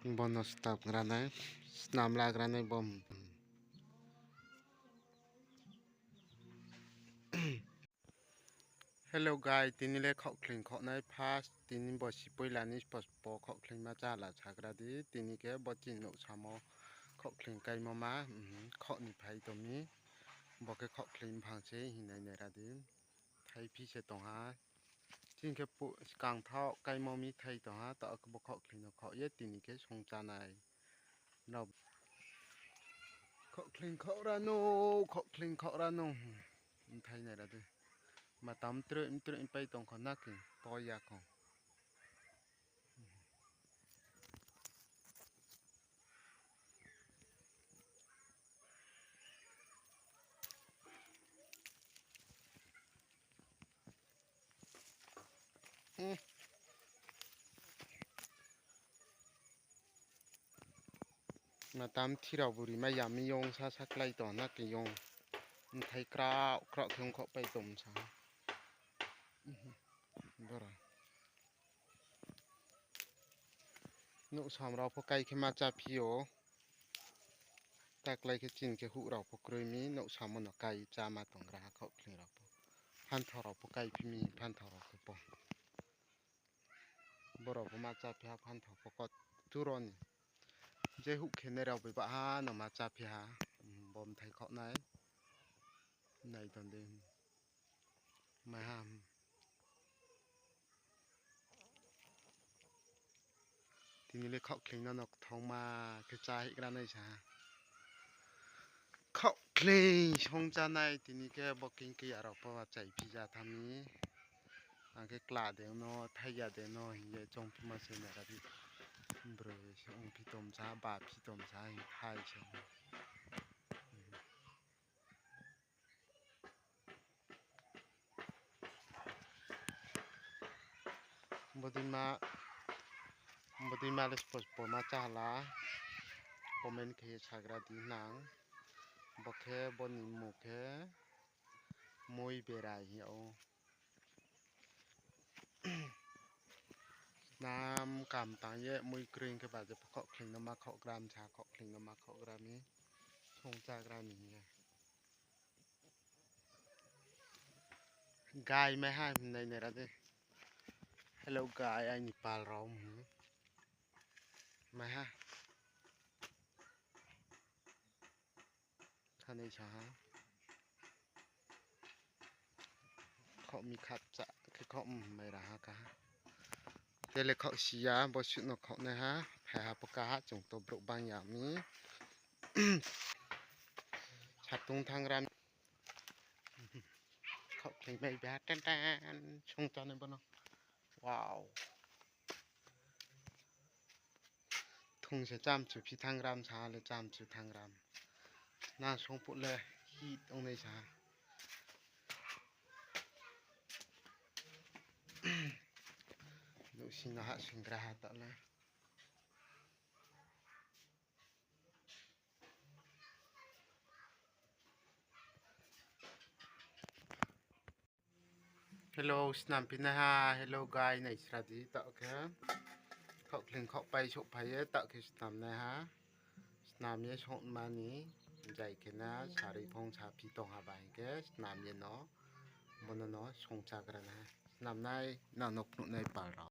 Bono stop granai, snam la granai bom. Hello guys, tini le khok khling khok nai pas, tini bo si poi la ni pos po khok khling ma cha la cha gra di, tini ke bo chin no samo khok khling kai mo ma, khok ni phai to mi, bo ke khok khling phang se hi nai ne ra di, thai phi se tong ha, chin ke pu kang thok kai mo mi thai to ha, to ke bo khok khling no khok ye, tini ke song cha nai. ເນາະ ເຄາະເຄລງເຄາະຣາໂນ ເຄາະເຄລງເຄາະຣາໂນ ໄທແນວໃດ ມາຕຳເຕຣະເຕຣະໄປຕ້ອງເຂົານັກກິນ ຕໍ່ຢາກຂອງ ອືມ ມາຕາມທີ່ເຮົາບໍ່ໄດ້ມາຢາມມີຍົງຊາ ສັກໄລຕໍ່ນັກກິນຍົງ ມັນໄທກຣາວກຣາວເຖິງເຂົ້າໄປຕົ້ມຊາ ອືມ ບໍ່ລະ ນຸສອມເຮົາພໍໄກເຂມາຈາພິໂອ ຕາກໄລເຂຈິນເຂຫູເຮົາພໍກຣຍມີ ນຸສອມມະນະໄກຈາມາຕົງກະຫາເຂົາເຂເຮົາພໍ ພັນເທົ່າເຮົາພໍໄກພິມີ ພັນເທົ່າເຮົາຄືປໍ ບໍ່ເຮົາພໍມາຈາພິຫາ ພັນເທົ່າພໍກໍຈຸຣອນ ເຈຫູເຂນໃນເຮົາໄປບະຫານຳມາຈາພິຫາ ອືມ ບໍ່ມນໄທເຄາະໃນ ໃນຕອນເດ ມາຫາມ ທີນີ້ເລີຍເຄາະເຄງເນາະ ນົກທອງມາກະຈາຍອີກລະໃນຊາ ເຄາະເຄງຊົງຈາໃນ ທີນີ້ແກບໍ່ກິນກະຢາເຮົາ ເພາະວ່າໃຈພິຢາທາມີ ອັນກະກລາເດງເນາະ ໄທຢາເດງເນາະ ເຍຈົງພິມາເຊນະລະບິ ເບຣຊະອົງພິຕົມຊາ ບາພິຕົມຊາ ໄທຊະ ບໍ່ໄດ້ມາ ບໍ່ໄດ້ມາເລີຍ ສະໂປສະໂປມາຈາລາ ບໍ່ແມ່ນເຂສາກຣາດີນາງ ບໍ່ແຄ່ບໍ່ນິມໝູ່ແຄ່ ມຸຍເບຣາຍເຮໂອ ນ້ຳກຳຕັງເຍະ ມຸຍກຣິງກະບາດຈະເຄາະຄລິງນຳມາເຄາະກຣາມຊາ ເຄາະຄລິງນຳມາເຄາະກຣາມນີ້ ຊົງຈາກຣານີ້ ກາຍແມ່ຫາຍໃນໃນລະເດ ເຮໂລກາຍ ໄອນີ້ປາລເຮົາ ແມ່ຫາຍ ທາເນຊາ ເຄາະມີຄັດຈະ ຄືເຄາະ ອືມ ໄມລະຫາກະ ເຕເລເຄາະຊີຍາ ບໍ່ຊຸດນອກເຄາະໃນຫາ ແພຫາປະກາ ຈົງໂຕບຣກບາງຢ່າງມີ ຊັດຕຸງທາງຣານ ເຄາະເຄງໄມແບດແຕນໆ ຊົງຈານໃນບໍ່ເນາະ ວ້າວ ທຸງສະຈາມຈຸພິທາງຣາມຊາ ແລະຈາມຈຸທາງຣາມ ນາຊົງປຸແລຮີດອົງໃນຊາ ລຸຊິນະຫະສິງກະຫະຕະລະ ເຮໂລ ສະໜາມພິນະຫາ ເຮໂລ ກາຍ ໃນສະລະດີ ຕະເຄ ເຄາະເຄງເຄາະໄປໂຊະໄພ ຕະເຄ ສະໜາມນະຫາ ສະໜາມເຍ ຊົງມານີ ໃຈເຄນາ ສາລີພົງ ສາພີ ຕ້ອງຫາບາຍເກ ສະໜາມເຍເນາະ ບໍ່ນະເນາະ ຊົງຈາກະນະ ສະໜາມໃນ ນານົກນຸໃນປາລາ